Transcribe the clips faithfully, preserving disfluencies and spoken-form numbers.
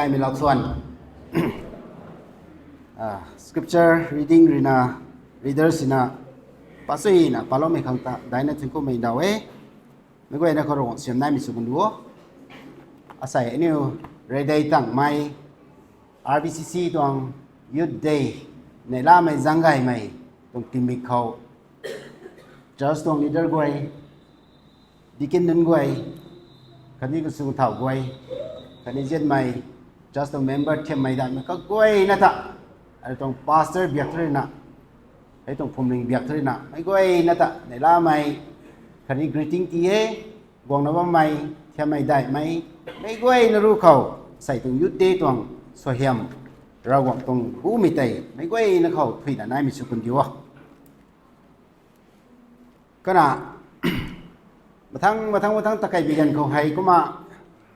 Aimei lak suan. Ah, scripture reading ruina, readers ruina, pasuina paloumei khang ta daina thingkumei ndau e. Meic guayna khou Ravguangc suaihiam naimei sw kan duo. Asei aniu Reydei Tangmei, R B C C tuang Youth Day neihlamei zanggaymei tuang tingmik khou, church tuang leader guay, deacon nunc guay, khatni kasw thau guay, khatni zianmei, church tuang member thiammei daihmei kaguayna ta, ai tuang pastor biak thu ruina, hei tuang phwamling biak thu ruina, meic guayna ta neihlamei, khatni greeting ti e, guangna bammei, thiammei daihmei, meic guayna ruc khou, asei tuang Youth Day tuang suaihiam, Ravguangc tuang bumei tei meic guayna khou thuina naimei sw kan diu o. Kana, mathang, mathang, mathang takei bi ganv khou hei kumna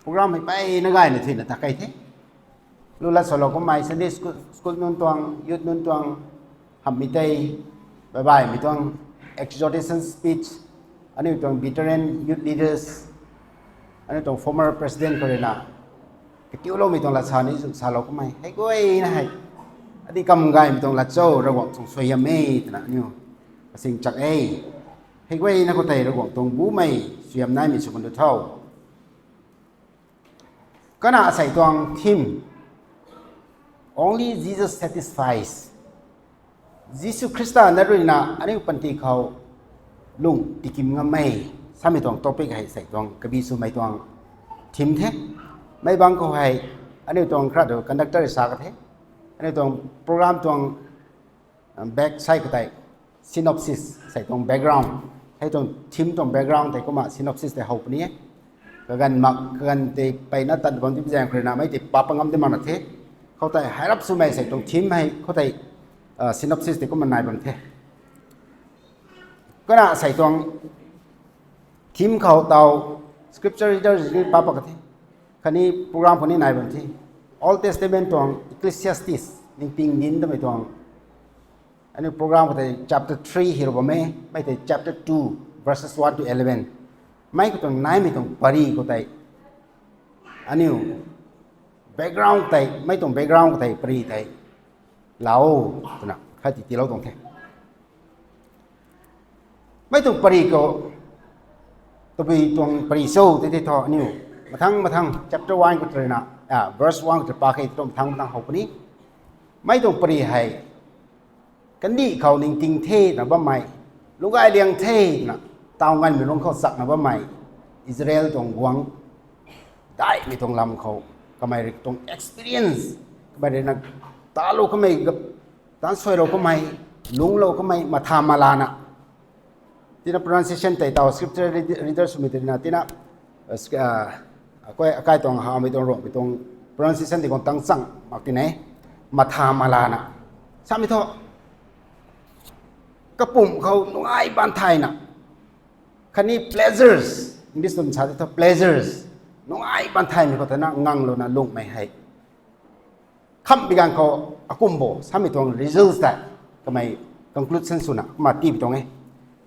program hei mpeyna gayna thuina takei the. Lu lat salou kummei Sunday school, school nunc tuang, youth nunc tuang, hamhmei tei, bye bye mei tuang, exhortation speech, aniu tuang veteran youth leaders, aniu tuang former president khou ruina katiuloumei tuang lat sa ni zu salou kummei hei guayna hei, adih kam gaymei tuang lat cho, Ravguangc tuang suaihiam e twna aniu kasing chak e. Hei guayna khou tei Ravguangc tuang bumei suaihiam naimei sw kan du tho. Kana asei tuang theme, Only Jesus Satisfies. Jisu Khrista na ruina aniu panty khou lung tikim ngam e samei tuang topic hei asei tuang kabi swmei tuang theme the. Mei bang khou hei aniu tuang kra tu conductor sa ka the. Aniu tuang program tuang back side khou tei synopsis, asei tuang background, hei tuang theme tuang background tei kumna synopsis tei how puni e. Kaganv mak, kaganv tei mpeyna tat bam ti zaeng khou ruina mei tei pap ngam di mak na the. Khoutei hei rap swmei asei tuang theme hei khoutei synopsis tei kumna nai bam the. Kana asei tuang theme khou taw scripture reader ni pap ka the. Khatni program khou ni nai bam the. Old Testament tuang Ecclesiastes, Ningting Dinc twmei tuang aniu program khou tei chapter three hi ru bam e, mei tei chapter two, verses one to eleven. Mei khou tuang naimei tuang pary khou tei aniu background tei, mei tuang background khou tei pary tei lau twna khat ti tiilou tuang the. Mei tuang pary khou, tabui tuang pary cho tei tei thu aniu mathang mathang chapter one khou tei ruina, verse one khou tei pa khe tuang mathang mathang how puni. Mei tuang pary hei kandih khou ningting the na bammei, lungcgay liang the na, taw nganvmei lungc khou chakna bammei Israel tuang guangc daihmei tuang lam khou, kamei rui tuang experience, kamei ruina talou kamei, taansuailou kamei, lungclou kamei, matha malana, tina pronunciation tei taw scripture read-, reader swmei tei ruina tina akai tuang hamei tuang Ruangmei tuang pronunciation tei khang tangchang mak ti ne, matha malana samei thu kapumc khou nungai baan thayna, khatni pleasures, English tuang sa tei thu pleasures, nungai baan thaymei khou tana nganglouna lungmei hei khamhbi ganv khou akumbo samei tuang results tei kamei conclusion swna kumna tipi tuang e.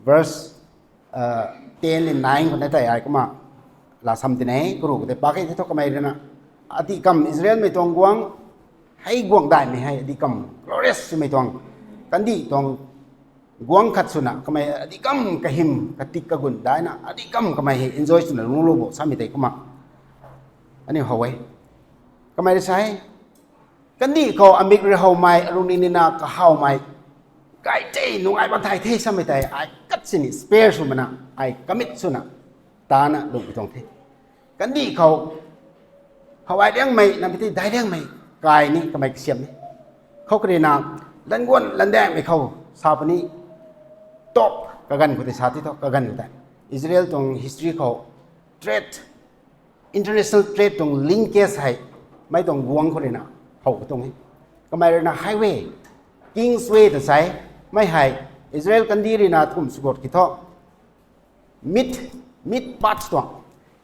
Verse ten le nine khou na tei ai kumna laa sam ti ne, karuh khou tei pak e tei thu kamei ruina adih kam Israelmei tuang guangc, hei guangc daihmei hei adih kam glorious swmei tuang, kandih tuang guangc khat swna kamei adih kam kahym katik kagun daihna adih kam kamei hei enjoy swna lungclou bo samei tei kumna aniu how e. Kamei rui sa e, kandih khou amik rui howmei, alungning nina kahawmei, gay tei nungai baan thay the samei tei ai kat sini spare sw mana, ai commit swna tana lungpui tuang the. Kandih khou how ai liangmei, nampi tei dai liangmei kai ni kamei kasiam e. Khou karina languan landaengmei khou sa puni, top kaganv khou tei sa ti thu kaganv khou tei Israel tuang history khou trade, international trade tuang linkage hei mei tuang guangc khou ruina how ka tuang e. Kamei ruina highway, King's Way ta sa e. Mei hei Israel kandih ruina kum swgot ki thu mid, mid part tuang,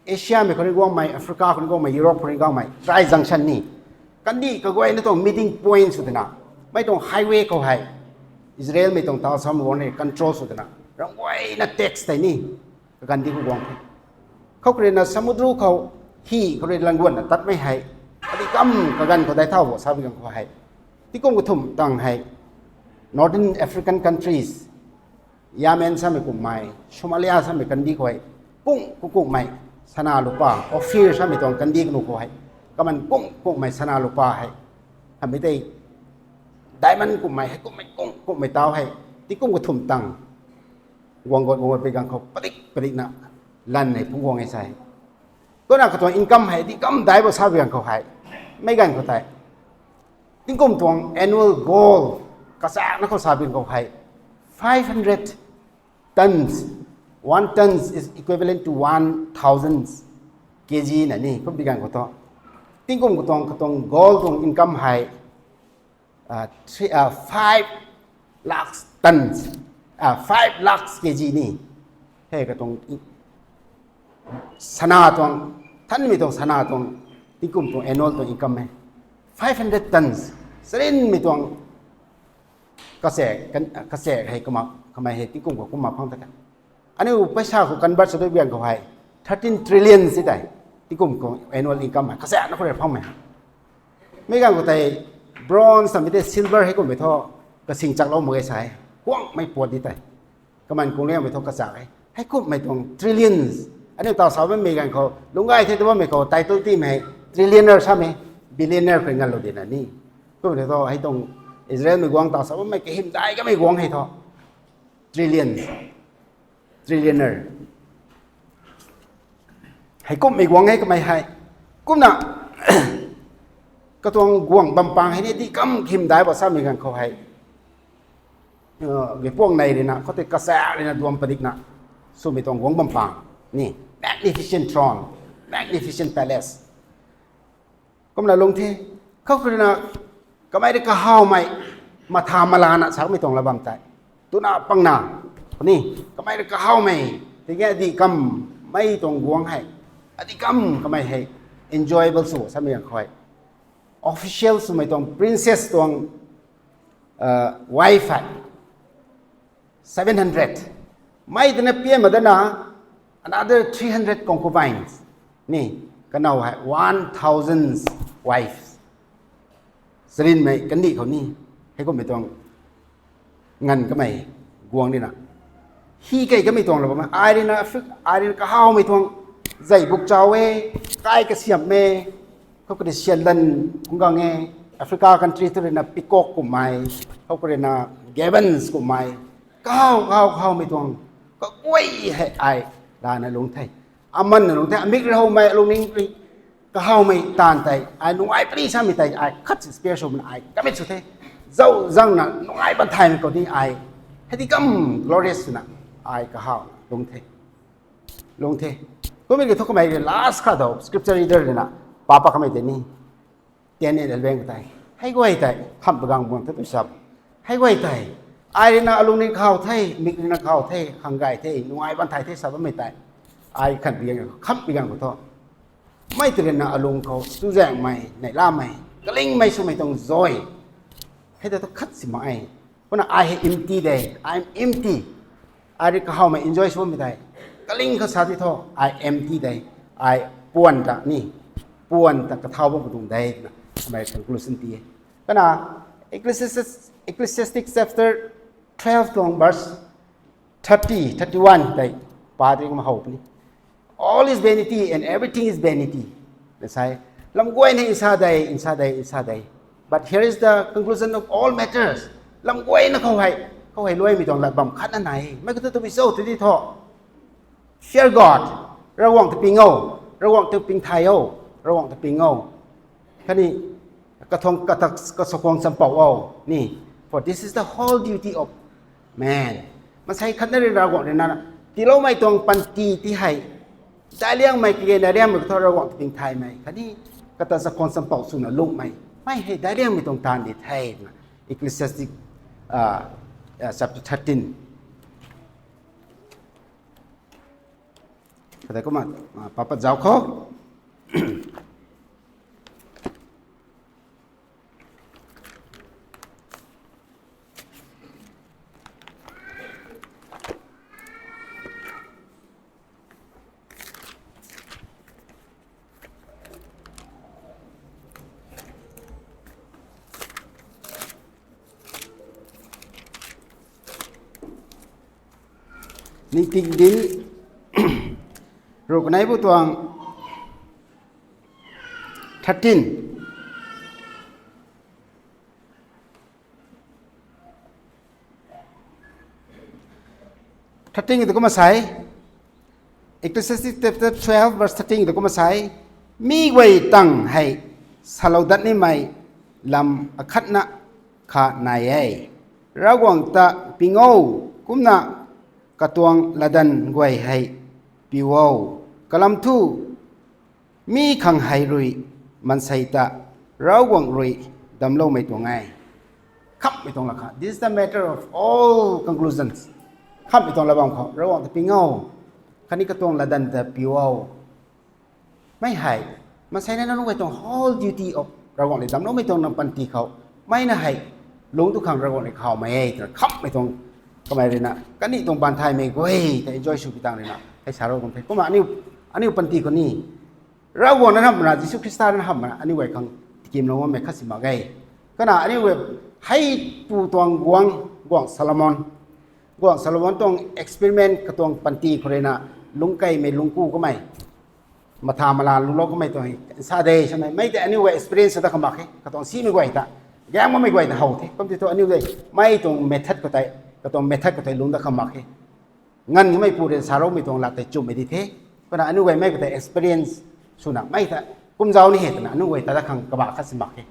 Asiamei khou ni guangmei, Africa khou ni guangmei, Europe khou ni guangmei tri junction ni, kandih kaguayna tuang meeting point sw twna, mei tuang highway khou hei Israelmei tuang taw sam guangc ni control sw twna ramh guayna tax tei ni kakandih khou guang the. Khou karina samudra khou hi khou rui languanna tatmei hei Adi kam kaganv khou dai thau bo sa bi ganv khou hei, tingkum kathumh tang hei Northern African countries, Yemen samei kummei, Somalia samei kandih khou hei, kung kung kummei sana lupa, Ophir samei tuang kandih kanu khou hei, kaman kung kummei sana lupa hei, hamei tei diamond kummei hei, kummei kung kummei tau hei, tingkum kathumh tang guang got guang got pi ganv khou padik padikna lan hei phungc guang e sa e. Kumna katuang income hei di kam dai bo sa bi ganv khou hei, mei ganv khou tei tingkum tuang annual goal kachakna khou sa bi ganv khou hei, five hundred tons, one tons is equivalent to one thousand kg na ni kum bi ganv khou thu, tingkum katuang katuang goal tuang income hei, uh, three, uh, five lakhs tons, uh, five lakhs kg ni hei katuang sana tuang, thanmei tuang sana tuang, tingkum tuang annual tuang income e five hundred tons. Sarinmei tuang kachak hei kumna kamei hei tingkum khou kumna phang ta kan, aniu paisa khou convert sa dui bi ganv khou hei, thirteen trillion si tei, tingkum khou annual income hei kachakna khou rui phangmei. Mei ganv khou tei bronze samei tei silver hei kummei thu kasing chak lou mak ge sa e, kuangmei puat di tei. Kaman kung liangmei thu kachak e, hei kummei tuang trillions. Aniu taw sa bammei ganv khou lungc gay the tu bammei khou title timei hei trillionaire samei, billionaire khou nganlou dina ni. Kummei thu hei tuang Israelmei guangc taw sa bammei kahymdai kamei guangc hei thu trillion, trillionaire. Hei kummei guangc hei kamei hei. Kumna katuang guangc bam pang hei ni di kam kahymdai bo samei ganv khou hei, uh, gaypuangnei ruina khoutei kachak ruina duam padikna swmei tuang guangc bam pang ni, magnificent throne, magnificent palace. Kumna lungc the, khou khou ruina kamei rui kahawmei, matha malana sakmei tuang la bam tei, twna pangna ni, kamei rui kahawmei, tiki adi kam mei tuang guangc hei, adi kam kamei hei enjoyable sw samei ganv khou hei, official swmei tuang princess tuang, uh, wife hei seven hundred. Mei twna pian mak dana another three hundred concubines ni, kanow hei one thousand wives. Sarinmei kandih khou ni, hei kummei tuang nganv kamei guangc nina, hi kei kamei tuang la bam e. Ai ruina, ai ruina kahawmei tuang, zei buk chau e, kai kasiamh e, khou kari sian lan khung gang e, Africa country tu ruina peacock kummei, khou kari ruina gibbons kummei, kahaw kahaw kahawmei tuang kaguay hei ai lana lungc the. Amanna lungc the, amik rui howmei, alungning rui kahawmei taanv tei ai nungai pary samei tei ai khat si spare swmei ai commit sw the. Zauc zangna nungai bam thaymei khou ni ai hei di kam glorious swna ai kahaw lungc the, lungc the. Kummei ki thu kamei rui last kha dou scripture reader ruina papa kamei tei ni, ten and eleven khou tei, hei guay tei khamh pagang buang the tu sap, hei guay tei, ai ruina alungning kahaw the, mik ruina kahaw the, khang gay the, nungai bam thay the sa bammei tei, ai khan pi gang, khamh pi gang khou thu, mei tei ruina alung khou chuzaenghmei, neihlamei, kalingmei swmei tuang joy hei ta thu khat si mak e. Kumna ai hei empty de, I am empty. Ai rui kahawmei enjoy swmei tei, kaling khou sa ti thu, ai empty de, ai puan ta ni, puan ta kathau bam khou tuang de twna kamei conclusion ti e. Kumna Ecclesiastes, Ecclesiastes chapter twelve tuang verse thirty, thirty-one tei pa ti kumna how puni. All is vanity and everything is vanity. Na sa e, lam guayna nsa de, nsa de, nsa de. But here is the conclusion of all matters. Lam guayna khou hei, khou hei luaimei tuang lat bam khatna nai e. Mei khou thu tabui cho tu ti thu, fear God. Ravguangc ta ping o, Ravguangc ta ping thay o, Ravguangc ta ping o. Khatni kathuang kata kasakhwang champou o ni. For this is the whole duty of man. Maansei khatna rui Ravguangc ruina tiiloumei tuang panty ti hei, daic liangmei kage na riammei khou thu Ravguangc ta ping thaymei khatni kata chakhwang champou swna lungmei, mei hei daic liangmei tuang taanv di the twna Ecclesiastes, uh, uh, chapter thirteen. Kata kumna, uh, papat zauc khou. Ningting dinc ruh kanei bu tuang thirteen. Thirteen tu kumna sa e. Ecclesiastes chapter twelve verse thirteen tu kumna sa e. Mi guay tang hei salou dat nimei lam akhatna kha nai e. Ravguangc ta ping o, kumna katuang latdanv guay hei piu o. Kalam thu mi khang hei rui maansei ta Ravguangc rui damcloumei tuang e. Khamhmei tuang lak kha. This is the matter of all conclusions. Khamhmei tuang lat bam khou Ravguangc ta ping o, khatni katuang latdanv ta piu o. Mei hei maansei na nunc guay tuang whole duty of Ravguangc rui damcloumei tuang nang panty khou, mei na hei lungc tu khang Ravguangc rui khawmei e twna khamhmei tuang, kamei rui na kaniw tuang banthaymei guay ta enjoy sw pi tang rui na hei sa rou kum the. Kumna aniu, aniu panty khou ni Ravguangc na hamh na, Jisu Khrista na hamh na aniu guay khang tikimlou ngammei khat si mak ge. Kana aniu guay hei pu tuang guangc, guangc Solomon, guangc Solomon tuang experiment katuang panty khou rui na lungckeymei lungc ku kamei, matha mala lulou kamei tuang sa de samei, mei tei aniu guay experience sa dat kha mak khe, katuang simei guay ta, gaeng bammei guay ta how the. Kum ti thu aniu guay mei tuang method khou tei, katuang method khou tei lungc dat kha mak khe. Nganv kamei pu rui sa roumei tuang lat tei chumhmei di the. Kumna aniu guay mei khou tei experience swna mei ta kum zauc ni he twna aniu guay ta dat khang kabah khat si mak khe.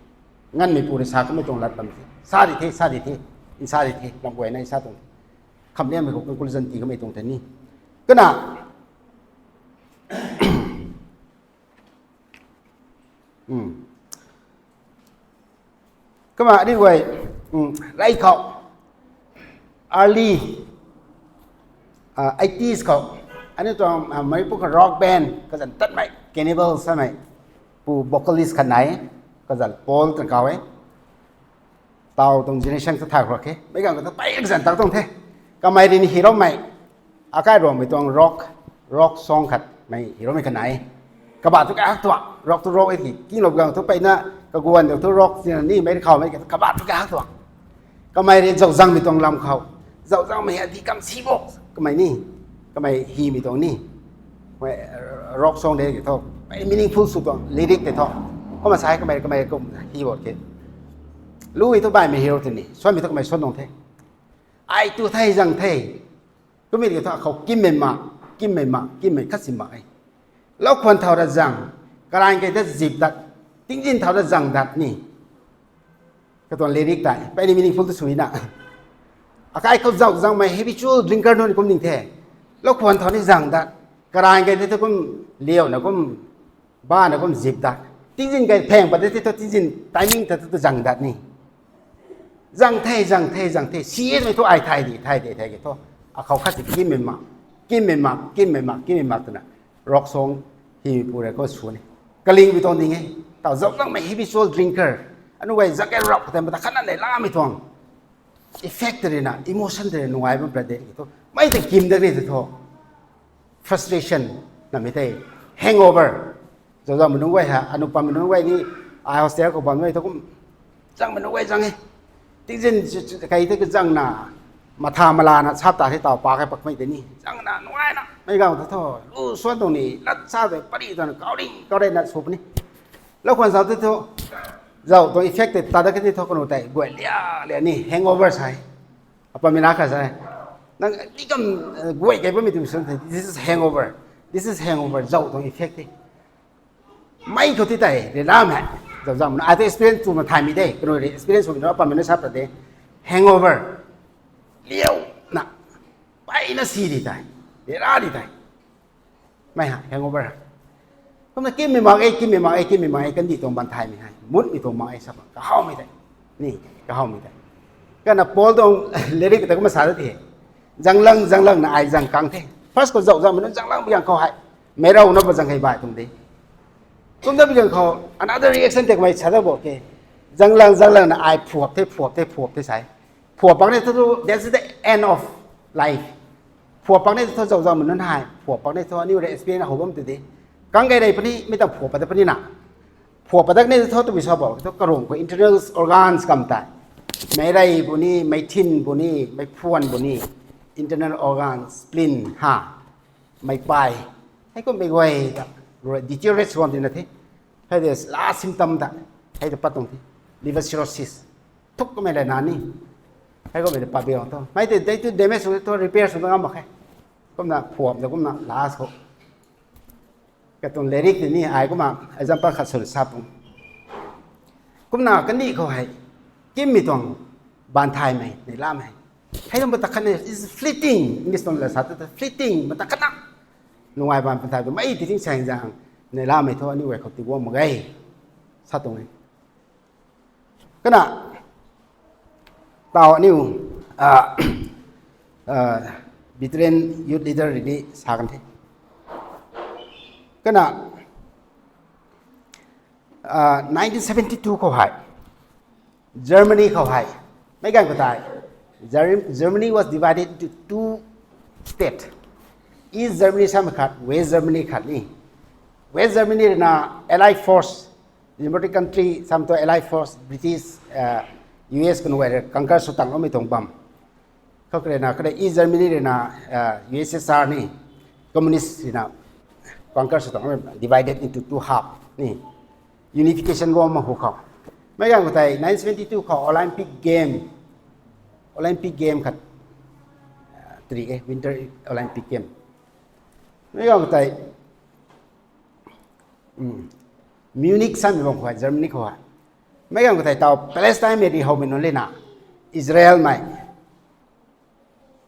Nganvmei pu rui sa kamei tuang lat bam the, sa di the, sa di the, nsa di the, lam guay na nsa tuang the. Khamhliammei khou conclusion tii kamei tuang the ni. Kana kumna aniu guay rey khou early eighties khou aniu tuang Manipur khou rock band kazanc tatmei Cannibal samei pu vocalist khat nai, kazanc Paul twna kaw e. Taw tuang generation ta thay khou khe, mei ganv khou ta pei kazanc tat tuang the. Kamei rui ni hiroumei, akai Ruangmei tuang rock, rock song khat mei hiroumei kha nai. Kabah thu kahak tuang, rock tu rock e ki kinglou ganv thu peyna kaguan deu thu rock tina ni mei rui khaumei kabah thu kahak tuang. Kamei rui zauzangmei tuang lam khou, zauzangmei hei adi kam si bo, kamei ni, kamei himei tuang ni, rock song de ki thu, meaningful sw tuang lyric tei thu, kumna sa e kamei, kamei kum hi bo ke. Lui thu baihmei hero tw ni, suanmei thu kamei suan tuang the. Ai tu thei zang the. Kummei ki thu akhou kimmei mak, kimmei mak, kimmei khat si mak e. Lou khwan thau ra zang, karan kei ta zip dat, tingzin thau ra zang dat ni. Katuang lyric tei peyna meaningful tu sw na. Akai khou zauh zangmei habitual drinker nunc kum ning the. Lou khwan thau ni zang dat, karan kei tei tu kum liauna kum, bana kum zip dat, tingzin kei pheng pat tei tu tingzin timing ta tu zang dat ni. Zang the, zang the, zang the, simei thu ai thay di, thay de, thay ki thu, akhou khat si kimmei mak, kimmei mak, kimmei mak, kimmei mak twna rock song himei pu rui khou sw ni. Kalingmei tuang ding e. Taw zauh zangmei habitual drinker, aniu guay zang kei rock khou tei mata khatna nei lamei tuang effect tei rui na, emotion tei rui nungai bam pra de ki thu, mei tei kim dat ni tei thu, frustration namei tei, hangover. Zauh zangmei nunc guay ha, anu pammei nunc guay ni, ai hostel khou bammei thu kum, zangmei nunc guay zang e. Tingzin kei tei kazangna, matha malana sap ta the, taw pa kei pakmei tei ni zangna nungaina mei ganv ta thu lu suan tuang ni lat sa tei pari tuang kau ring kau rey na sw puni. Lou khwan zauh tei thu, zauh tuang effect tei tat dat khe tei thu kanu tei guay lia lia ni hangover sa e. Apammei na kha sa e, nang ti kam guay kei bammei tu suan the, this is hangover, this is hangover, zauh tuang effect tei. Mei khou ti tei rui lam hei, zauh zangmei na ai tei experience twna thaymei de, kanu rui experience swmei na apammei na sap ta de, hangover, liauna, peyna si di tei, rira di tei. Mei ha hangover ha. Kumna kimmei mak e, kimmei mak e, kimmei mak e, kandih tuang banthaymei hei mutmei tuang mak e sa, kahawmei tei ni, kahawmei tei. Kana Paul tuang lyric ta kumna sa dat the, zanglang zanglangna ai zang kang the. First khou zauh zangmei nunc zanglang bi ganv khou hei, meic rowna ba zang hei bai tuang de. Kum dat bi ganv khou another reaction tei kamei sa dat bo ke, zanglang zanglangna ai phuap the, phuap the, phuap the sa e. Phuap pak ni thu thu, that's the end of life. Phuap pak ni thu zauh zangmei nunc hei phuap pak ni thu aniu rui experience how bam tei de. Kang kei rey puni, mi tang phuap pat dat puni na. Phuap pat dat ni thu twbi sa bo thu karung khou internal organs kam tei, meic rey bu ni, meic thin bu ni, meic phuan bu ni, internal organ, spleen, ha, mei pai, hei kummei guay ta, deteriorate sw bam tina the. Hei de last symptom ta, hei ta pat tuang the, liver cirrhosis. Thuk kummei la na ni, hei kummei ta pat bi tuang thu, mei tei day to damage sw thu repair sw ngam mak khe. Kumna phuam ta kumna last khou katuang lyric tei ni ai kumna example khat sw sa tuang. Kumna kandih khou hei, kimmei tuang baanthaymei neihlamei hei, hei lam ta khat ni is fleeting, English tuang la sa ta fleeting mata khat na, nungai baan baanthai tu mei ti ting saeng zaeng neihlamei thu aniu guay khou tiguang mak ge, sa tuang e. Kana, taw aniu, veteran youth leader rui ni sa kan the. Kana, nineteen seventy two khou hei, Germany khou hei, meic ganv khou tei, Germany was divided into two state. East Germany samei khat, West Germany khat ni. West Germany rui na Allied force, Democratic country sam tu Allied force, British, U S kanu guay rui conquer sw tangloumei tuang bam. Khou kare na kare East Germany rui na, U S S R ni, communist rui na conquer sw tang, divided into two half ni. Unification guang mak hu khou, meic ganv khou tei nineteen seventy two khou Olympic game, Olympic game khat, tari e Winter Olympic game, meic ganv khou tei Munich samei bam khou hei, Germany khou hei, meic ganv khou tei taw Palestine mei ri howmei nunc le na, Israel mei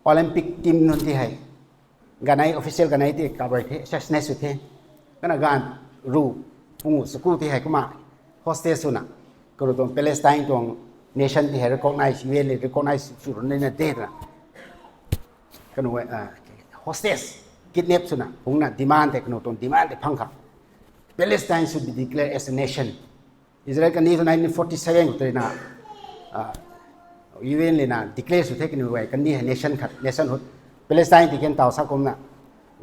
Olympic team nunc ti hei, ganei official ganei ti kabrui the, assassinate sw the. Kana ganv ru, pung sw ku ti hei kumna hostage swna, kanu tuang Palestine tuang nation ti hei recognize, U N le recognize sw run nina de twna, kanu hostage, kidnap swna hungna demand tei, kanu tuang demand tei phang kha, Palestine should be declared as a nation. Israel kani thu nineteen forty seven khou tei na, U N le na declare sw the kaniw guay kandih hei nation khat, nationhood. Palestine ti kan taw sa kumna,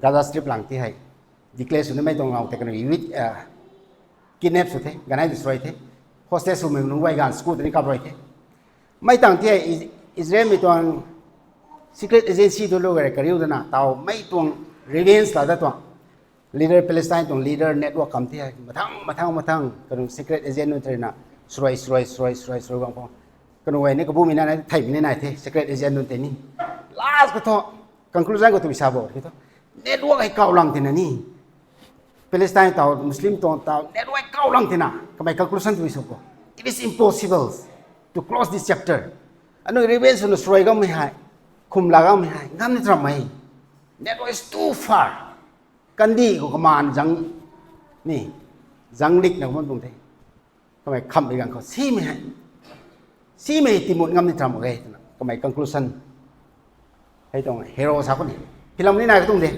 Gaza Strip lang ti hei declare sw nimei tuang lang tei kaniw kidnap sw the, ganei destroy the, hostage swmei nunc guay ganv school tei ni kabrui the. Mei tang ti hei Israelmei tuang secret agency tu lu gay kariu dana taw mei tuang revenge la da tuang leader, Palestine tuang leader network kam ti hei mathang mathang mathang kanu secret agent nunc tei na srui srui srui srui srui guang khou, kanu guay ni kabumei na nai, theimei ni nai the, secret agent nunc tei ni. Last khou thu, conclusion khou twmei sa bo ki thu, network hei kaulang tina ni, Palestine taw, Muslim tuang taw network kaulang tina kamei conclusion twmei sw khou, it is impossible to close this chapter. Anu revenge swna srui gammei hei, khum la gammei hei ngam ni tramei, network is too far. Kandih khou kamaan zang ni, zang likna bam tuang the. Kamei khammei ganv khou simei hei, simei timut ngam ni tram mak ge twna kamei conclusion. Hei tuang hero sa khou ni, film ni nai katuang de,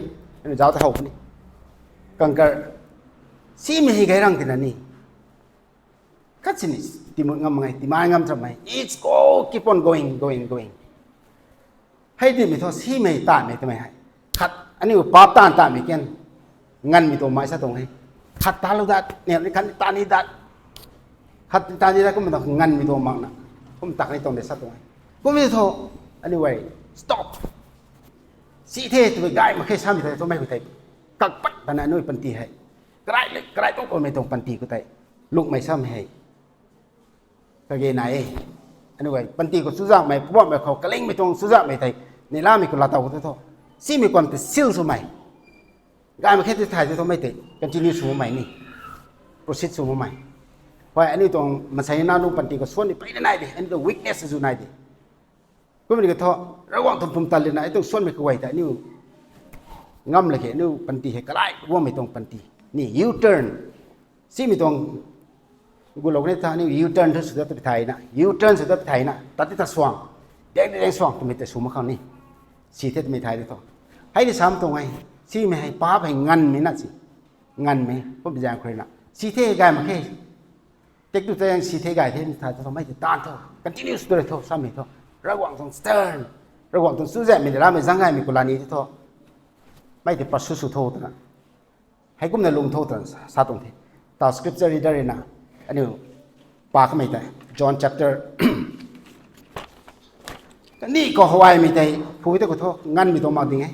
anu zauc ta how khou ni, conquer, simei hei gay rang tina ni, khat sini timut ngam mak ge, timai ngam tramei, it's go keep on going, going, going. Hei dimei thu simei tanmei twmei hei, khat aniu paap taanv tanmei kan, nganvmei tuang mei sa tuang e. Khat talou dat, ni khat ta ni dat, khat ta ni dat kumna nganvmei tuang makna, kum tak ni tuang de sa tuang e. Kummei thu, aniu guay, stop, si the twmei gay mak khe samei thu twmei khou tei, kakpat pana aniu panty hei, karai karai tuang kummei tuang panty khou tei, lukmei samei hei kage nai e. Aniu guay panty khou chuzaenghmei, puamhmei khou kalingmei tuang chuzaenghmei tei, neihlamei khou laatow khou tei thu, simei kuan tei seal swmei, gay mak khe ti thay tei thu mei tei continue sw makmei ni, proceed sw makmei. Huay aniu tuang mansei na nunc panty khou suan ni peyna nai de, aniu tuang weakness zu nai de. Kummei ni ka thu, Ravguangc tuang pumtan lana ai tuang suanmei kaguay tei aniu ngam lak khe, aniu panty hei kalai guangmei tuang panty ni, U-turn, simei tuang gulou ni tha aniu U-turn thu sw dat ta pi thayna, U-turn sw dat pi thayna, tat ti ta suang, deng deng suang twmei tei sw mak khang ni, si the twmei thay di thu. Hei di sam tuang e, simei hei paap hei nganvmei na si, nganvmei kum zaeng khou rui na si the gay mak khe. Tek tu tei si the gay the, thay thu mei tei taanv tho, continuous tu rui tho samei thu, Ravguangc tuang stern, Ravguangc tuang chuzaenghmei neihlamei zang gaymei khou lani tei thu, mei tei pursue sw tho twna, heikumna lung tho twna sa tuang the. Taw scripture reader rui na aniu pa kamei tei, John chapter Kandih khou hawaimei tei phu tei khou thu nganmei tuang mak ding e.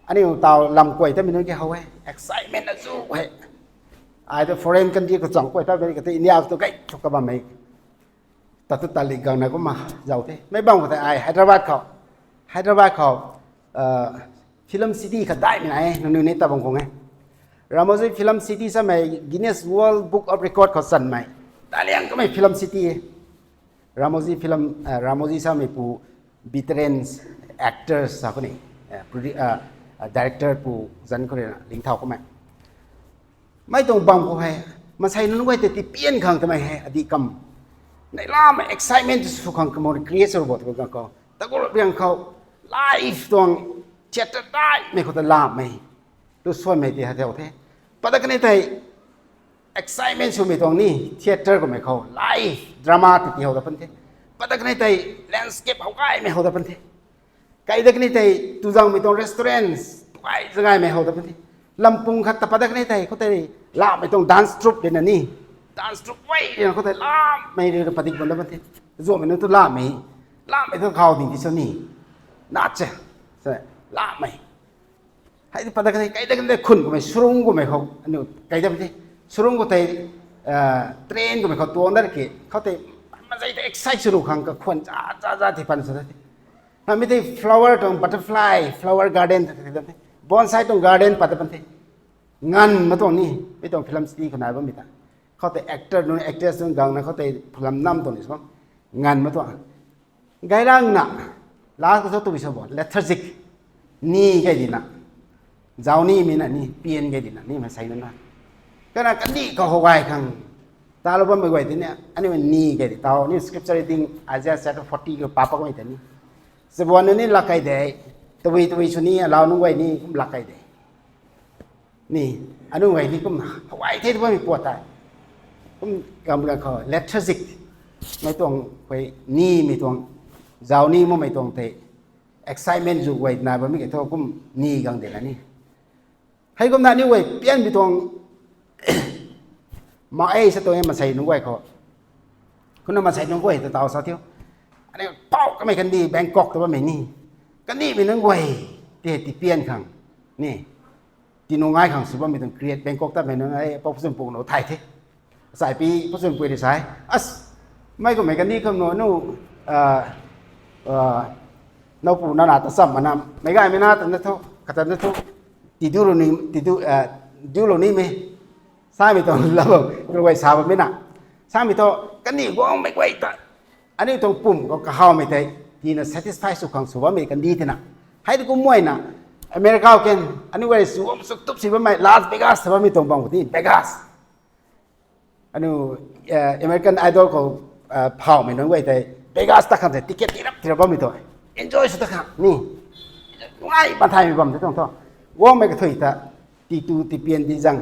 Aniu taw lam kuay tamei nunc ki how e, excitement azu he. Ai tu foreign country khou chang kuay ta beri kata India khou tu gay thu kabammei. Tatu tali gangna kumna zauc the. Mei bam khou tei ai Hyderabad khou, Hyderabad khou film city khat daihmei nai e, nangniw ni ta bam khang e. Ramoji Film City samei Guinness World Book of Record khou chanmei, taliang kamei film city e. Ramoji film, Ramoji samei pu veterans actors sa khou ni, director pu zanc khou rina lingthau kamei. Mei tuang bam khou hei, maansei nunc guay tei tipian khang tamei hei adih kam, neihlamei excitement sw khang kamei create sw bo tw khang khou, taku riang khou, live tuang theatre daihmei khou ta lamei tu suanmei ti ha thiu the. Padak kanei tei excitement swmei tuang ni, theatre kummei khou live drama ti ti how da pan the. Padak kanei tei landscape how gaymei how da pan the. Kai dak ni tei tuzangmei tuang restaurants tuai zangaymei how da pan the. Lampung khat ta padak ni tei khou tei lamei tuang dance troupe dina ni, dance troupe guay dina khou tei lamei rui padik bam da pan the. Zuanmei nunc tu lamei, lamei tu khou ding ti sw ni, na che, lamei hei padak ni kai dak ni tei khun kummei, surung kummei khou aniu kai da pan the. Surung khou tei train kummei khou tuang dat ki khou tei, mazei tei excite sw ru khang kakhwan za za za ti pan sw da the. Hamei tei flower tuang butterfly flower garden, bonsai tuang garden pat da pan the. Nganv ma tuang ni, mei tuang film city khou nai bammei ta. Khou tei actor nunc actress nunc gangna khou tei film nam tuang ni sw, nganv ma tuang. Gaylangna, last khou thu tabui sw bo, lethargic, ni gay dina, zau nimei na ni, pian gay dina ni, maansei nunc na. Kana kandih khou how gay khang talou bammei guay tini, aniu ni gay di tau, aniu scripture reading Isaiah chapter forty khou pa pakmei tei ni, chabuan nunc ni lak kay de, tabui tabui sw ni, alau nunc guay ni kum lak kay de. Ni, aniu guay ni kumna how gay the tw bammei puat tei, kum kam gang khou lethargic, mei tuang, nimei tuang, zau ni makmei tuang tei, excitement zu guay nai bammei kei thu kum ni gang dina ni. Heikumna aniu guay pianmei tuang mak e sa tuang e, maansei nunc guay khou. Kumna maansei nunc guay ta tau sa thiu, aniu pau kamei kandih Bangkok ta bammei ni, kandihmei nunc guay ti hei tipian khang ni, ti nungai khang sw bammei tuang create Bangkok tatmei nunc ai pou pachun pung nau thay the. Asaipi pachun pui ri sai, mei kummei kandih kham nu nu, nowpu nana ta cham mana, meic gaymei na ta na thu, kata na thu, ti diulou ni, ti diulou nimei, samei tuang lou, kaguay sa bammei na, samei thu, kandih guangmei guay ta, aniu tuang pum khou kahawmei tei, tina satisfy sw khang sw bammei kandih tina. Hei tu kum muayna, America ken, aniu guay sw bam sw tup si bammei Las Vegas ta bammei tuang bam khou ti Vegas. Aniu American Idol khou phawmei nunc guay tei Vegas ta khang tei ticket tirap tirap bammei tu, enjoy sw ta khang ni, nungai banthaymei bam tei tuang thu, guangmei kathui ta, titu tipian di zang,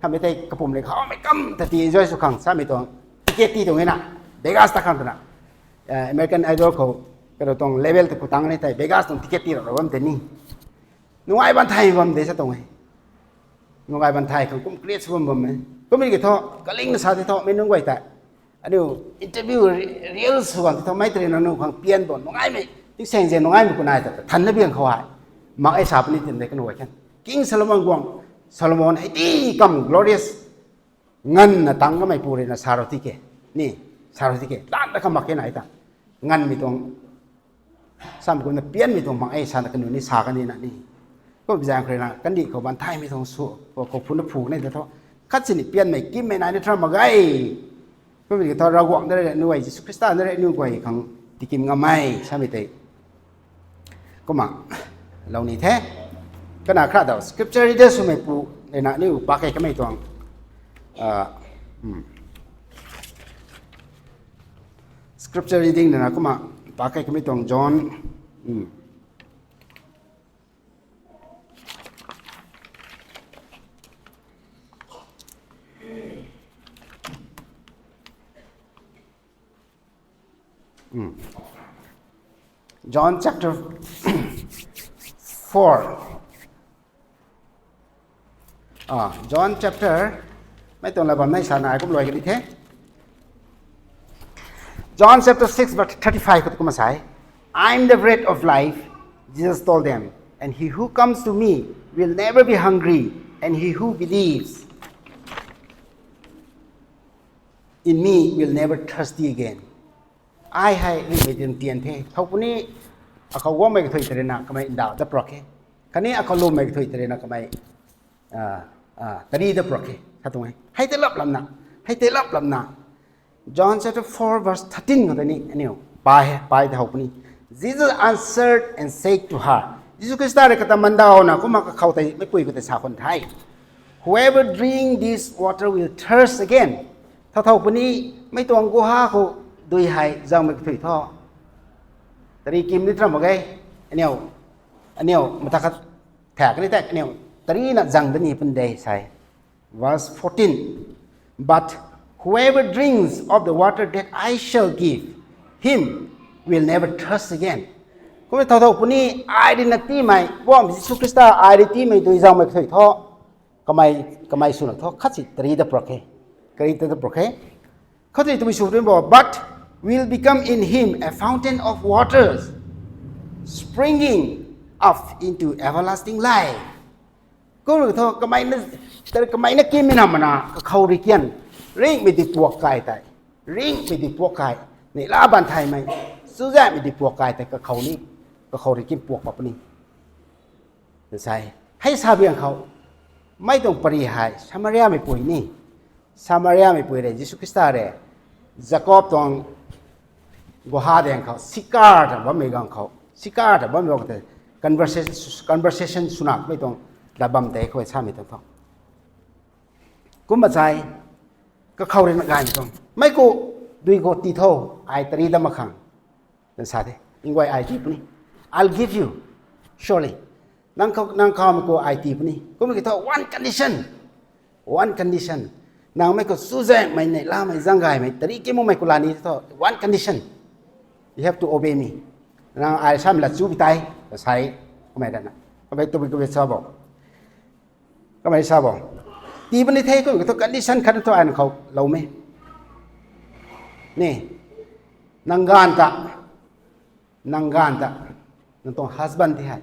hamei tei kapumc rui khawmei kam ta ti enjoy sw khang samei tuang ticket ti tuang e na, Vegas ta khang twna, American Idol khou, karo tuang level ta khou tang ni tei Vegas tuang ticket tirap rap bam tei ni, nungai banthay bam de sa tuang e. Nungai banthay khang kum create sw bam bam e. Kummei ki thu, kalingna sa tei thu mei nunc guay tei, aniu interview, reels sw bam tei thu mei tei rui nangniw khang pian tuang nungaimei, tingsaeng zaeng nungaimei khou nai ta thanna biang khou hei, mak e sa puni tin de kanu guay kan. King Solomon guang, Solomon hei di kam glorious, nganvna tang kamei pu rui na sa rou ti ke, ni, sa rou ti ke, lanna kha mak ke nai ta, nganvmei tuang, samei kumna pianmei tuang mak e sana kanu ni sa kan ni na ni. Kum zaeng khou rui na kandih khou banthaymei tuang sw, khou phuna phu kan ni ta thu, khat sini pianmei kimmei nai ni tram mak ge. Kummei ki thu Ravguangc na rui aniu guay, Jisu Khrista na rui aniu guay khang tikim ngammei samei tei, kumna lou ni the. Kana kha daw scripture reader swmei pu, na aniu pa kei kamei tuang, scripture reading na kumna pa kei kamei tuang John, John chapter four. John chapter, mei tuang la bam nai sa nai kum luai kan ni the. John chapter six verse thirty-five khou kumna sa e. I am the bread of life, Jesus told them, and he who comes to me will never be hungry, and he who believes in me will never thirsty again. Ai hei ringhmei tian the. Thow puni akhou guangmei kathui tarina kamei ndauh dat prak khe. Khatni akhou lwmmei kathui tarina kamei tari dat prak khe. Sa tuang e. Hei tei lap lamna. Hei tei lap lamna. John chapter four verse thirteen khou tei ni aniu pai hei, pai tei how puni. Jesus answered and said to her. Jisu Khrista rui kata mandawna kumna kakhou tei meipui khou tei sa khwan the. Whoever drink this water will thirst again. Thow thow puni mei tuang guha khou dui hei zangmei kathui thu tari kim ni tram mak ge. Aniu, aniu mata khat thak ni tak aniu tarina zang da ni pun de sa e. Verse fourteen. But whoever drinks of the water that I shall give him will never thirst again. Kumna thow thow puni ai rui na tiimei, Mpouh Jisu Khrista ai rui tiimei dui zangmei kathui thu kamei, kamei swna thu khat si tari dat prak khe. Kari ta dat prak khe. Khat si twmei sw rin bo, but will become in him a fountain of waters springing up into everlasting life. Kumna thu kamei na, kamei na kimmei na mana kakhou rui kian ringhmei di puak kai tei, ringhmei di puak kai, neihla baan thaymei, chuzaenghmei di puak kai tei kakhou ni, kakhou rui kim puak pa puni. Sa e. Hei sa biang khou mei tuang pari hei Samariameipui ni, Samariameipui rui Jisu Khrista rui Jakob tuang guha daeng khou Sikar ta bammei ganv khou, Sikar ta bammei ganv khou tei conversation, conversation swna mei tuang lat bam tei khou samei tuang thu. Kumna sa e, kakhou rui na gaymei tuang, mei khou dui khou tii tho, ai tari dat mak khang. Tan sa the, nguay ai tii puni. I'll give you, surely. Nang khou, nang kawmei khou ai tii puni. Kumna ki thu one condition. One condition. Nang mei khou chuzaenghmei, neihlamei, zaeng gaymei tari kim makmei khou la ni thu one condition. You have to obey me. Nang ai samei lat chu pi tei, sa e, kamei rana. Kamei tabui kabui sa bo. Kamei sa bo. Tii puni the kumna ki thu condition khat thu ai nang khou loumei. Ni, nang gaanv ta, nang gaanv ta, nang tuang husband ti hei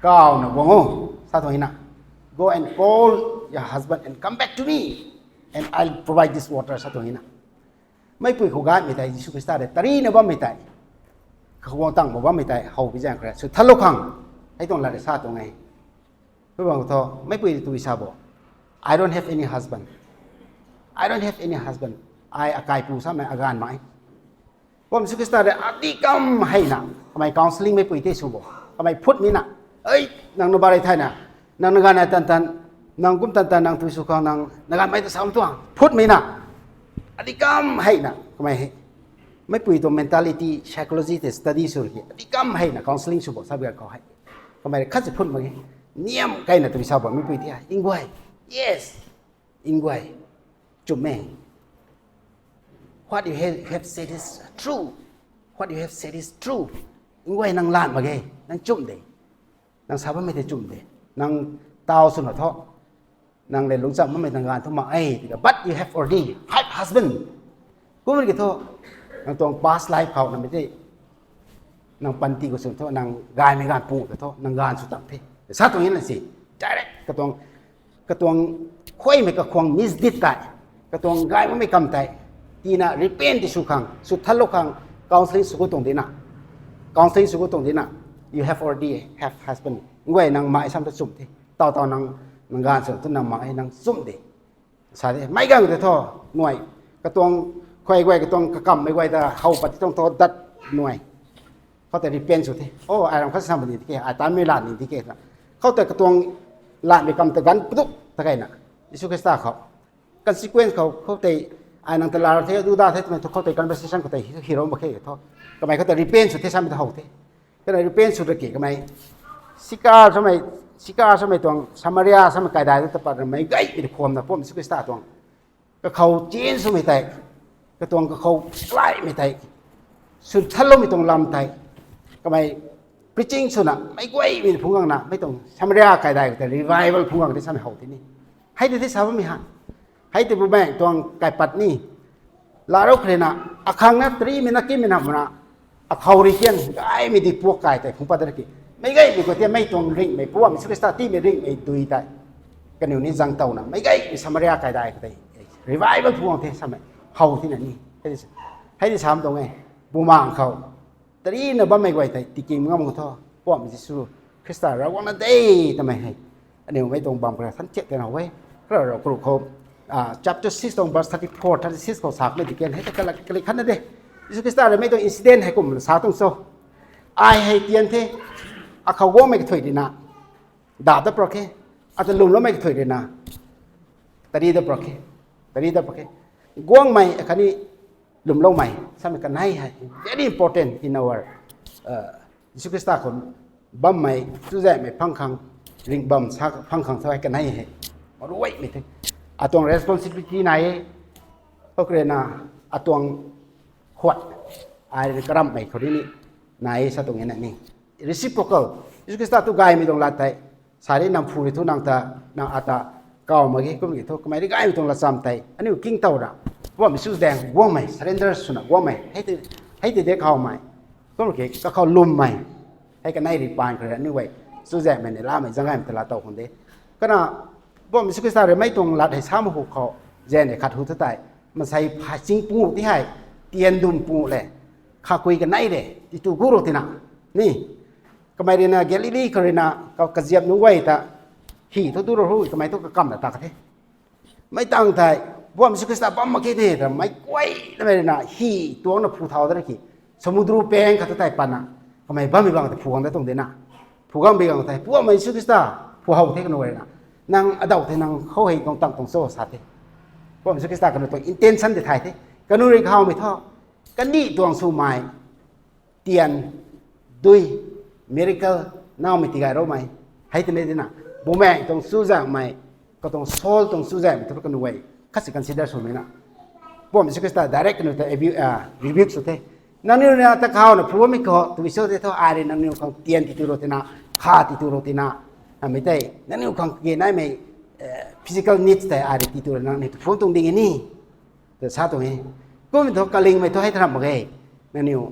kawna guang o, sa tuang na. Go and call your husband and come back to me, and I'll provide this water, sa tuang na. Meipui khou gaymei tei Jisu Khrista rui tarina bammei tei, kakhou guang tang bo bammei tei how pi zaeng khou rui sw thanlou khang, hei tuang lat rui sa tuang e. Pu bang thu meipui rui tui sa bo, I don't have any husband. I don't have any husband. Ai akaipu samei, agaanv mak e. Mpouh Jisu Khrista rui adi kam heina kamei counselling meipui tei sw bo, kamei phutmei na, ei, nang na barei thayna, nang na gaanv ai tan tan, nang kum tan tan nang tui sw khang nang na gaanvmei ta sa tuang phutmei na, adi kam heina kamei hei, meipui tuang mentality, psychology tei study sw ki adi kam heina counselling sw bo sa biak khou hei, kamei rui khat si phut mak ge. Niam kaina tui sa bo meipui ti hei, nguay, yes, nguay, chum e. What you have, have said is true. What you have said is true. Nguay, nang lat mak ge, nang chum de. Nang sa bammei tei chum de. Nang taw swna thu, nang le lungcham bammei nang gaanv thu mak e, tika, but you have already five husband. Kumna ki thu, nang tuang past life khou namei tei, nang panty khou sw thu, nang gaymei gaanv pu ta thu, nang gaanv sw tang the, sa tuang na si. Direct katuang, katuang khuaymei kakhwang misdeed tei, katuang gay makmei kam tei, tina repent ti sw khang, sw thanlou khang, counselling sw khou tuang dina. Counselling sw khou tuang dina. You have already have husband. Nguay, nang mai sam ta chum the. Taw taw nang, nang gaanv sw thu nang mai nang chum de. Sa de, meic gang tei thu, nuai, katuang khuay guay, katuang kakammei guay ta how pat ti tuang thu dat nuai. Khoutei repent sw the. O, ai ram khat sam ni tiki, ai tanmei lat ni tiki. Khoutei katuang latmei kam ta ganv paduk ta keyna, Jisu Khrista khou, consequence khou, khoutei ai nang ta lar the, du da the twmei thu khoutei conversation khoutei hi, hi ro mak khe thu, kamei khoutei repent sw the samei ta how the. Kana repent sw raki kamei, Sikar samei, Sikar samei tuang, Samaria samei kaidai ta pat ramei gaymei khwamna Mpouh Jisu Khrista tuang kakhou change swmei tei, katuang kakhou klaimei tei, sw thanloumei tuang lam tei, kamei preaching swna meic guaymei phungc gangna mei tuang Samaria kaidai khou tei revival phungc gang tei samei how tei ni. Hei tei tei sa bammei ha. Hei tei Bumaengh tuang kaipat ni. Larou kharina, akhang na tarimei na kimei na mana, akhou rui tian gaymei di puak kai tei phungc pat da ki. Meic gaymei khou tian mei tuang ringhmei, Pu Jisu Khrista tiimei ringhmei dui tei kaniw ni zang towna, meic gaymei Samaria kaidai khou tei revival phuang the samei how thina ni. Hei di sam tuang e, bumaeng khou tarina bammei guay tei tikim ngam khou thu, Pu Jisu Khrista Ravguangc na de twmei hei aniu mei tuang bam kara than thiak tena e. Kara rau kru khou, chapter six tuang verse thirty four, thirty six khou sakmei di kan hei ta kala kali khatna de. Jisu Khrista rui mei tuang incident hei kum sa tuang cho. Ai hei tian the, akhou guangmei kathui rina da da pra khe, ata lwmloumei kathui rina tari da pra khe, tari da pra khe. Guangmei akhatni lwmloumei samei kanei hei very important in our, Jisu Khrista khou bammei, chuzaenghmei phang khang, ringhbam sa phang khang sa hei kanei hei maruaimei the. Atuang responsibility nai e, khou karena atuang huat ai karamhmei khou rui ni nai e sa tuang e na ni. Reciprocal, Jisu Khrista tu gaymei tuang lat tei, sa ri nang phu ri thu nang ta, nang ata kaw mak ge kum ki thu kamei rui gaymei tuang latcham tei aniu king tow ra, Pu Jisu zaeng guangmei, surrender swna guangmei hei tei de khawmei, kum ki kakhou lwmmei hei kanei rui paan khou rui aniu guay chuzaenghmei ni lamei zangaymei ta laa tow khang de. Kana Pu Jisu Khrista rui mei tuang lat hei sa mak hu khou, zaeng hei khat hu thu tei, masei phaching pungu ti hei, tian dum pungu le, khakui kanei le titu gu ro tina ni. Kamei ruina Galili khou ruina kaziap nunc guay ta hi thu tu ro hu kamei thu kakamna ta ka the. Mei tang tei, Pu Jisu Khrista bam mak khe the ta meic guay namei ruina hi tuangcna phu thau dana ki, samudru pang khat ta tei patna, kamei bammei bang tei phu gang da tuang dena. Phu gang bi gang tei, Pu Jisu Khrista phu how the kanu guay ruina, nang adau the, nang khou hei tuang tang tuang cho sa the. Pu Jisu Khrista kanu tuang intention tei thay the. Kanu rui khawmei thu, kandih tuang swmei, tian, dui, miracle, naumei tigay roumei, hei tei ni dina, bumaeng tuang chuzaenghmei, katuang soul tuang chuzaenghmei thu kanu guay khat si consider swmei na, Pu Jisu Khrista direct kanu ta rebuke sw the. Nangniw ruina ta khauna phu bammei khou twi cho tei thu, ai rui nangniw khang tian titu ro tina, kha titu ro tina, namei tei nangniw khang kage naimei physical needs tei ai rui titu ro nangniw tu phu tuang ding e ni, ta sa tuang e. Kummei thu kalingmei thu hei tharam mak ge. Nangniw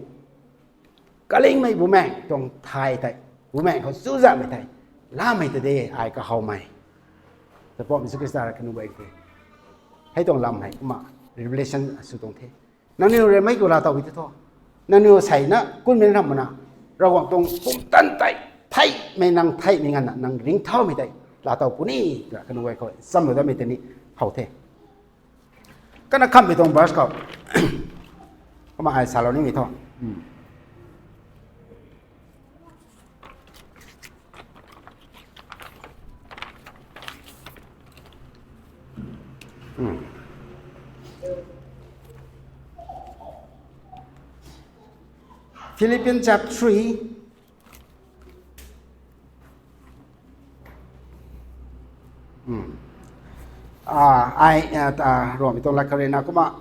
kalingmei bumaeng tuang thay tei, bumaeng khou chuzaenghmei tei, lamei ta de ai kahawmei, ta Pu Jisu Khrista rui kanu guay the. Hei tuang lam hei kumna revelation sw tuang the. Nangniw rui mei khou laa tow bi tei thu, nangniw seina kunmei ram mana, Ravguangc tuang pumtan tei theihmei nang theihmei nganvna nang ringcthaumei tei laa tow puni, ta kanu guay khou chamlou datmei tei ni how the. Kana khamhmei tuang verse khou, kumna ai salou nimei thu, Philippians chapter three, ai Ruangmei tuang lat khou ruina kumna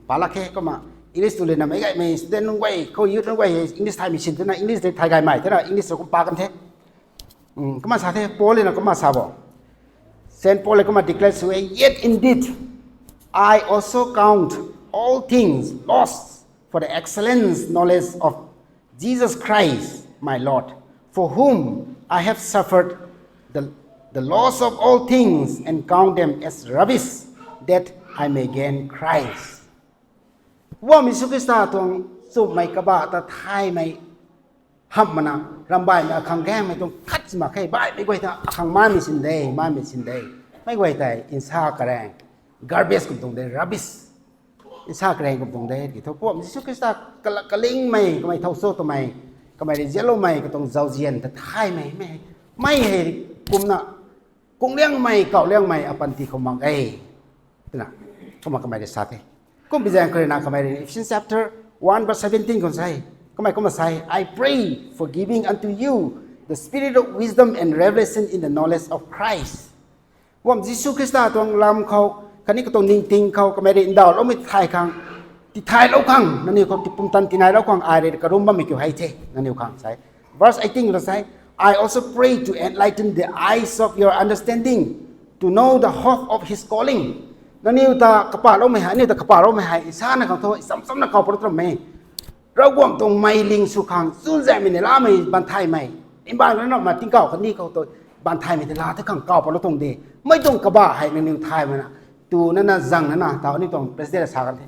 palak khe kumna, English tu lana meic gaymei student nunc guay khou, youth nunc guay English thaymei sin twna English tei thay gaymei twna English rui kum pa kan the. Kumna sa the, Paul lana kumna sa bo, Saint Paul kumna declare sw e, yet indeed I also count all things lost for the excellent knowledge of Jesus Christ my Lord, for whom I have suffered the, the loss of all things and count them as rubbish, that I may gain Christ. Pu Jisu Khrista tuang chumhmei kabah ta thaymei hamh mana, rambaihmei akhang gaengmei tuang khat si mak khe, baihmei guay ta akhang maimei sin de, maimei sin de. Meic guay tei nsa karaeng, garbage kum tuang de, rubbish. Nsa karaeng kum tuang de ki thu, Pu Jisu Khrista kalingmei kamei thow cho twmei, kamei rui zianloumei katuang zauzian ta thaymei mei, mei hei kumna kungliangmei kauhliangmei apanty khou mak e, twna kumna kamei rui sa the. Kumbi zaeng khou ruina kamei rui Ephesians chapter one verse seventeen khou sa e, kamei kumna sa e, I pray for giving unto you the spirit of wisdom and revelation in the knowledge of Christ. Pu Jisu Khrista tuang lam khou khatni katuang ningting khou kamei rui ndauhloumei thay khang, tithaylou khang, nangniw khou tipumtan tinailou khang ai rui karum bammei kiu hei the nangniw khang sa e. Verse eighteen khou sa e, I also pray to enlighten the eyes of your understanding, to know the hope of his calling. Nangniw ta kapahloumei hei, aniu ta kapahloumei hei nsana khang thu nchamchamna kaw paro tram e. Ravguangc tuang mei ling sw khang chuzaenghmei neihlamei banthaymei, mbaanv rui na ma tingkauh khatni khou tu banthaymei tei laa the khang kaw patlou tuang de. Mei tuang kabah hei nangniw thaymei na, tuna na zang na na taw aniu tuang president sa kan the,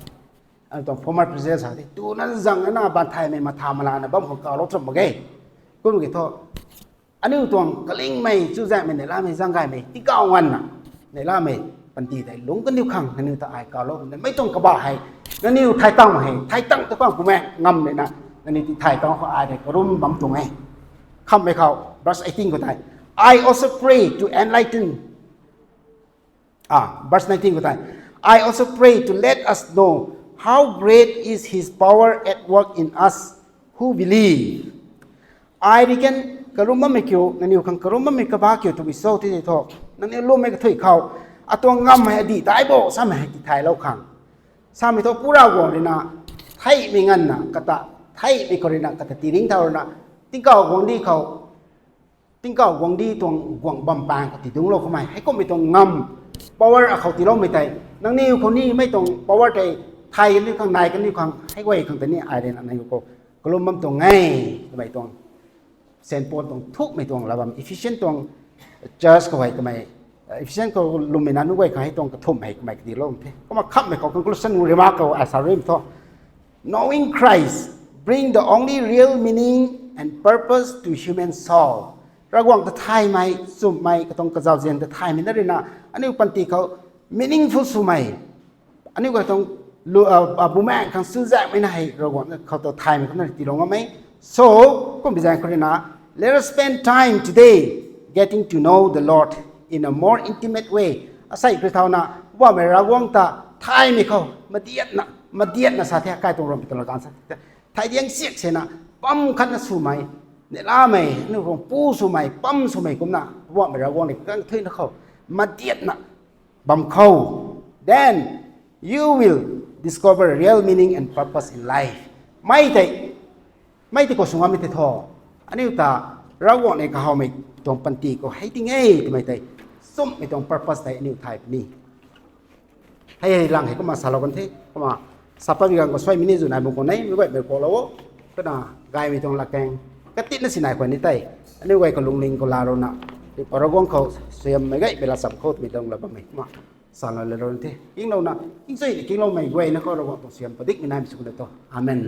aniu tuang former president sa the, tuna zang na na banthaymei matha malana bam khou kawlou tram mak ge. Kum ki thu, aniu tuang kalingmei chuzaenghmei neihlamei zang gaymei tingkauh nganvna neihlamei panty tei lungc kaniw khang nangniw ta ai kawlou tuang de. Mei tuang kabah hei nangniw thay tang hei, thay tang tu khang kummei ngam rui na, nangniw ti thay tang khou ai rui karum bam tuang e. Khamhmei khou verse eighteen khou tei, I also pray to enlighten Ah, verse nineteen khou tei, I also pray to let us know how great is his power at work in us who believe. Ai rui kan karum bammei kiu, nangniw khang karum bammei kabah kiu twmei cho tei tei thu, nangniw lwmmei kathui khou atuang ngam hei adih dai bo samei hei tithaylou khang, samei thu pura guang rui na, theihmei nganvna kata, theihmei khou rui na kata tiringc thau rui na, tingkauh guangcdic khou, tingkauh guangcdic tuang guang bam pang khou tidungclou khoumei, heikumhmei tuang ngam, power akhou tiiloumei tei, nangniw khou nimei tuang power tei, thay kaniw khang, nai kaniw khang hei guay khang tei ni ai rui na nangniw khou kalum bam tuang e, twmei tuang Saint Paul tuang thukmei tuang lat bam, Ephesian tuang church khou hei kamei, Ephesian khou lwmmei nunc guay khang hei tuang kathumh hei kamei kadilou the. Kumna khamhmei khou conclusion remark khou ai sa rui thu, Knowing Christ bring the only real meaning and purpose to human soul. Ravguangc ta thaymei, chumhmei, katuang kazauzian ta thaymei na rui na, aniu panty khou meaningful swmei, aniu katuang lu- uh, uh, bumaengh khang chuzaenghmei na hei Ravguangc khou ta thaymei kumna tiilou ngammei. So, kumbi zaeng khou rui na, let us spend time today getting to know the Lord in a more intimate way. Asei khou rui thauna, Poubauhmei Ravguangc ta thaymei khou madiatna, madiatna sa the, kai tuang ram pi tuang lagan sa the, thay diang siak sena, pam khatna swmei, neihlamei, aniu khang pu swmei, pam swmei kumna Poubauhmei Ravguangc ni kang thuina khou madiatna bam khou, then you will discover real meaning and purpose in life. Mei tei, mei tei khou sw ngammei tei thu, aniu ta Ravguangc ni kahawmei tuang panty khou hei ting e twmei tei, chumhmei tuang purpose tei aniu thay puni. Hei hei lang hei kumna salou kan the, kumna sa patmei ganv khou suaimei ni zu nai bam khou neimei guaymei kalou o, kumna gaymei tuang latkaeng katitna sinai khwan ni tei, aniu guay khou lungning khou laa rui na, Ravguangc khou suaihiammei gaymei lat cham khou twmei tuang lat bammei kumna salou le rui the. Kinglouna, kingchuina kingloumei guayna khou Ravguangc tuang suaihiam padikmei naimei sw kan e tho. Amen.